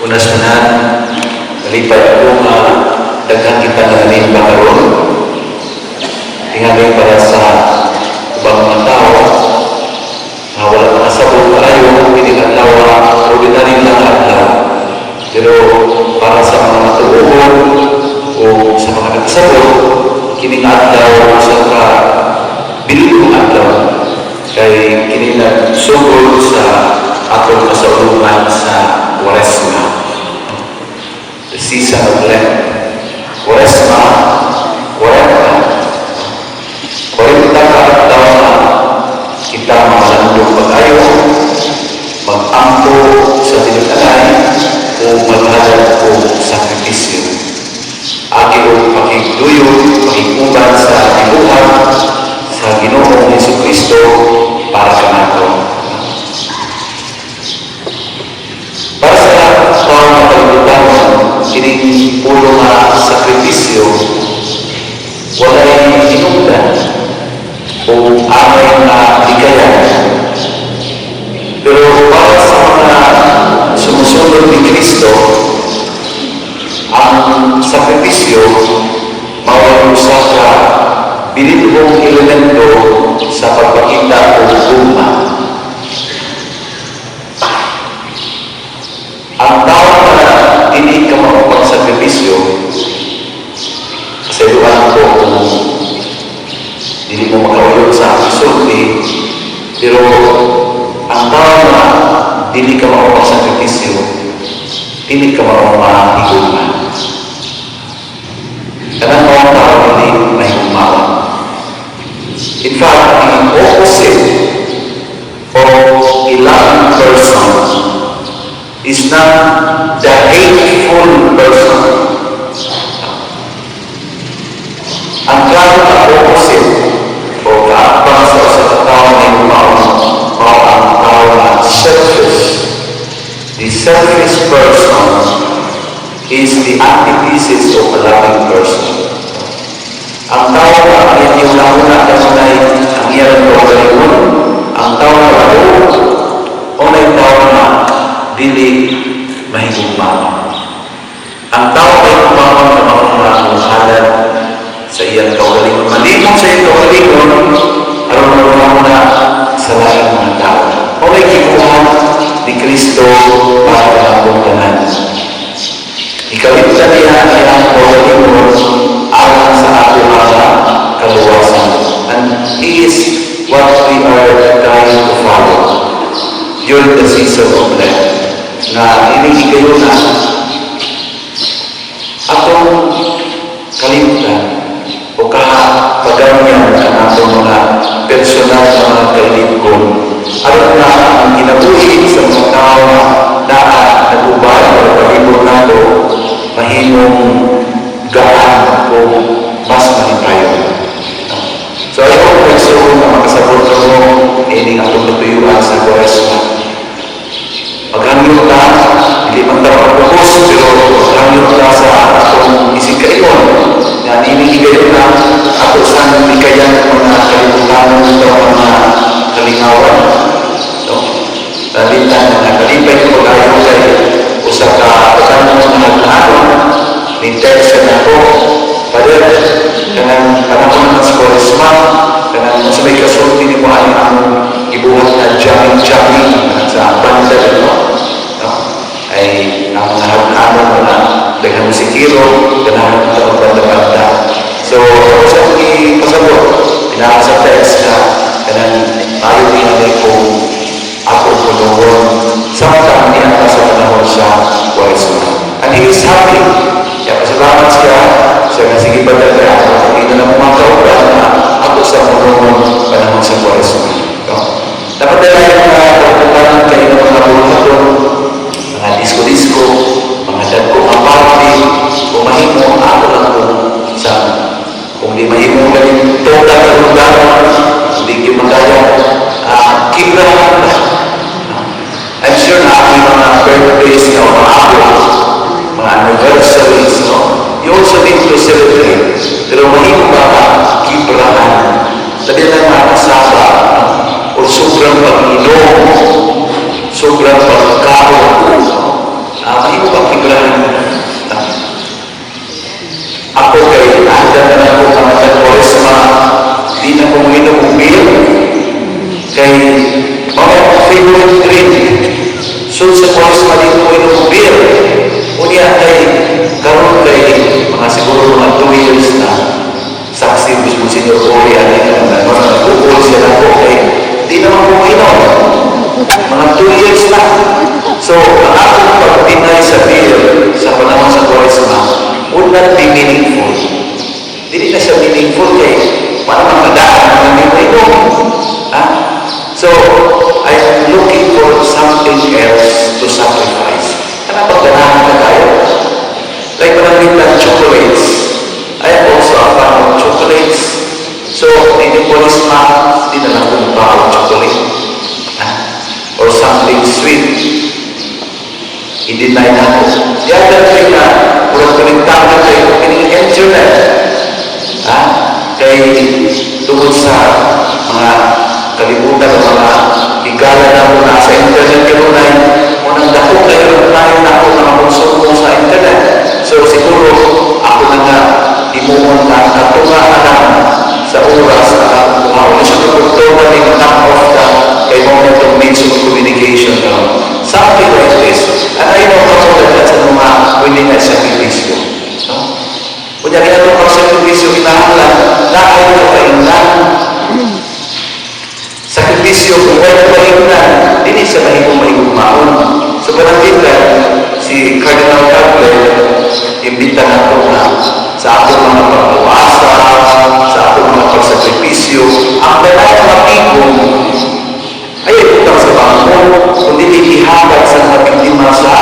Una sa tanan, nalipay ako nga daghan kita nga nanimba karon. Tingali para sa ubang mga tao nga wala makasabot kaayo, kini adlaw ordinary lang nga adlaw. Pero para sa mga matuohon o sa mga nakasabot, kining adlaw usa ka bilog adlaw kay kini nagsugod sa atong kasaulungan sa Kwaresma. The season of Lent. Kwaresma, 40. 40 ka adlaw na kita malandong pag-ayo, mag-ampo sa tinud-anay, o maghalad og sakripisyo. Agi og pakigduyo, pakiguban sa gibuhat sa Ginoong Hesus Kristo para kanato. Para sa tao nga kalibutan, kining pulo nga sakripisyo, walay hinungdan o angay nga likayan. Pero para sa mga sumusunod ni Kristo, ang sakripisyo mao usa ka bilidhong elemento sa pagpakita og gugma. Ang tao na dili ka mapagsakripisyo, kasayuan ko kung dili mo makauyon sa akong sulti, pero ang tao na dili ka mapagsakripisyo, dili ka mahigugma. Kanang mga tao dili mahigugmaon. In fact, the opposite of a loving person is not the hateful person. Ang klaro na opposite o kaatbang sa usa ka tawo nga mahigugmaon mao ang tao na selfish. The selfish person is the antithesis of a loving person. Ang tao na ang iyang gihuna-huna kanunay ang iyang kaugalingon, ang tao na laho, o na tao na dili mahigugmaon. Ang tao mahigugmaon na mao nga mohalad sa iyang kaugalingon. Malimot sa iyang kaugalingon, aron mahuna sa laing mga tao. Mao na gibuhat ni Kristo para kanatong tanan. Ikalimtan niya ang iyang kaugalingon alang sa ato mga kaluwasan. And He is what we are trying to follow during the season of Lent. Na ining higayuna, atong kalimtan o kaha paganyan ang atong mga personal na mga kailitkon aron na ang kinabuhi sa mga tao na naa nag-uban o palibot nato mahimong gaan o mas malipayon. So I hope, igsoon, na makasabot mo ining atong katuyuan sa Kwaresma. Maghangyo ta, hindi man ta magpupus, pero maghangyo ta sa atong isig kaingon nga niining higayuna ato sang likayan ang mga kalibutanon ito, mga kalingawan. No? Lalintan na nakalipay ko pag-ayo kay usa ka batan-on nga nagnanon ni text na ako, "Father, kanang panahon ng Kwaresma, kanang sa may kasulti nimo ani ang gibuhat na jamming-jamming sa banda, no?" No? Ay ang mga hagnanon mga daghang musikero, ganahan ta magbanda-banda. So, ako sa ipasabot, pinaka sa text na kanang tayo tinanay kung ako punuon samtang niya sa panahon sa Kwaresma. And he is happy. Kaya pasalamat siya siya nga sige pa dahil ako pakita ng mga kauban na ako sa punuon panahon sa Kwaresma. No? Dapat dala yung mga kalibutan kayo ng mga buhaton, mga disco-disco, mga dagko nga party, kung mahimo, ako lang kung sa kung di mahimo ganin total na lugar, hindi gyud makaya, kibrahan ba? I'm sure na ang mga birthdays na umaabot, mga anniversaries, no? You also need to celebrate. Pero mahimo ba ka kibrahan? Sabi na mga kasaba, no? O sobrang pag-inom, sobrang pagkaon, no? Mahimo ba week. I-deny na ako. The other thing na, murag konektado kay kining internet. Ha? Kay tungod sa mga kalibutan o mga higala na mo na sa internet kanunay, unang dako kayo ang tayo na ako mga konsumo sa internet. So siguro ako na nga imuon na katunga lang sa oras na kuhaon. So kung totally cut off ka kay mo na itong means of communication, no? Something like this. And I know kamo daghan sa mga pwede nga sakripisyo. No? Kunya kaya itong sakripisyo, kinahanglan na ay kapaingnan. Sakripisyo, kung wala kapaingnan, dili siya mahimong mahigugmaon. So pananglitan, si Cardinal Tagle, imbita na ito na sa atong mga pagpuasa, sa atong mga pagsakripisyo, ang tanan mapigong ay ibutang sa bangko, kundi ihatag sa mga biktima sa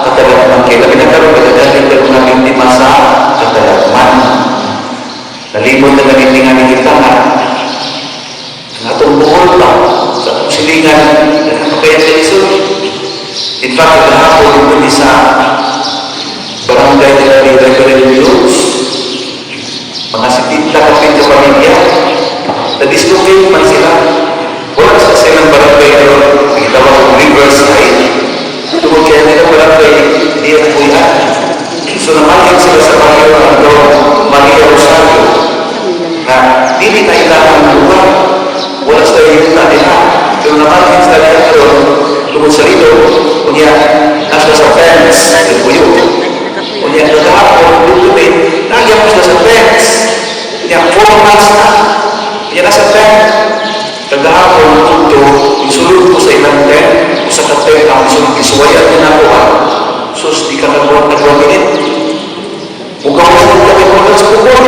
katalagman. Kaya labi na karon kadaghan karon mga biktima sa katalagman. Nalimot na ganit nga ni kita nga ang atong buhol pa sa atong silingan, daghan pa kaya sa lisod. In fact, kahapon dito sa barangay nila ni Reverend Luz, mga 70 kapit ka pamilya, na-dislocate man sila. Wala sa silang barangay karon, gitawag og Riverside. Tungod kaya nila barangay, di ang kuya. So namalhin sila sa baryo ng Don Maria Rosario na dili na ilang lugar. Wala sila yuta nila. Pero namalhin sila nila karon tungod sa rito, kunya nasa sa fence, nagpuyo. Kunya kagahapon, dito din, nagyan mo sila sa fence. Kunya 4 months na. Kunya nasa tent. Kagahapon, dito, isulod ko sa ilang tent, usa ka tent ang isulod, isuwayan niya na ako ha. Sus, di ka nagbuhat nagbuhat minute. Mugawas mo kami mga sa bukod.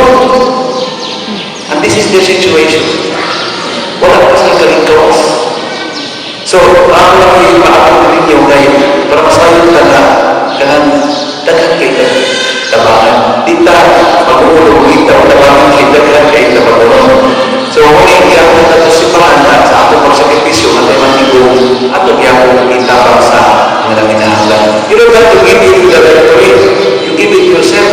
And this is their situation. Wala pa silang kalingkawas. So, ako lang ipaabot ninyo kay para masayon ka na kanang daghan kay tabangan. Di ta mag-uulog kita o tabangan kay daghan kay tabangan. So, kung iyakon na ito simbahan na sa atong pagsakripisyo nga tayo manigong atong iyakon itabang sa mga nanginahanglan. You don't have to give it to the rectory. You give it yourself.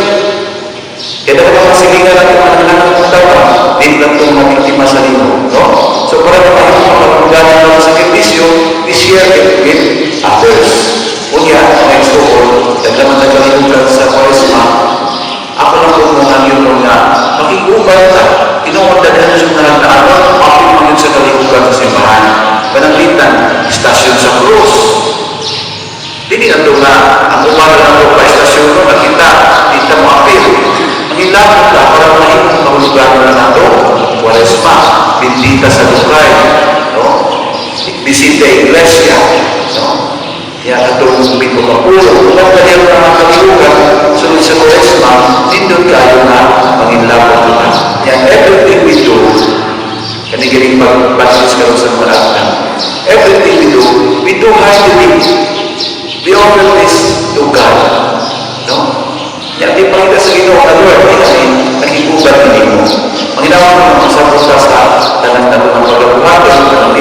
Kaya dapat ang silingan natin mga nanginahanglan ng tawa, di lang itong mga biktima sa lino. No? So, para na tayo makapagdala ng sakripisyo, we share it with others. Unya, next to all, daglaman na kalimutan sa Kwaresma, ako lang po muna yun nga, makiguban ka, tinuod daghan sa mga nagdaanon, mapit mo yun sa kalimutan sa simbahan. Pananglitan, istasyon sa krus. Dili na ito nga, ang umaga na ito pa istasyon no, nakita, di ta mo apil. Mangilabot ka para mahimong kahulugan na nato. Kwaresma, bindita sa lukay, no? Bisita iglesia, no? Ya atong pito ka pulo. Kung kanyang mga kalihukan, sunod sa Kwaresma, nindot kayo na manginlabot ka. Yan, everything we do, kani galing pag-basis karon sa mga atang. Everything we do heartily. We offer this to God. No? Yan, di pakita sa Ginoo na Lord, di kami nakiguban ninyo. Manginawa mo ang sa sa tanan na ng pagkabuhaton, ng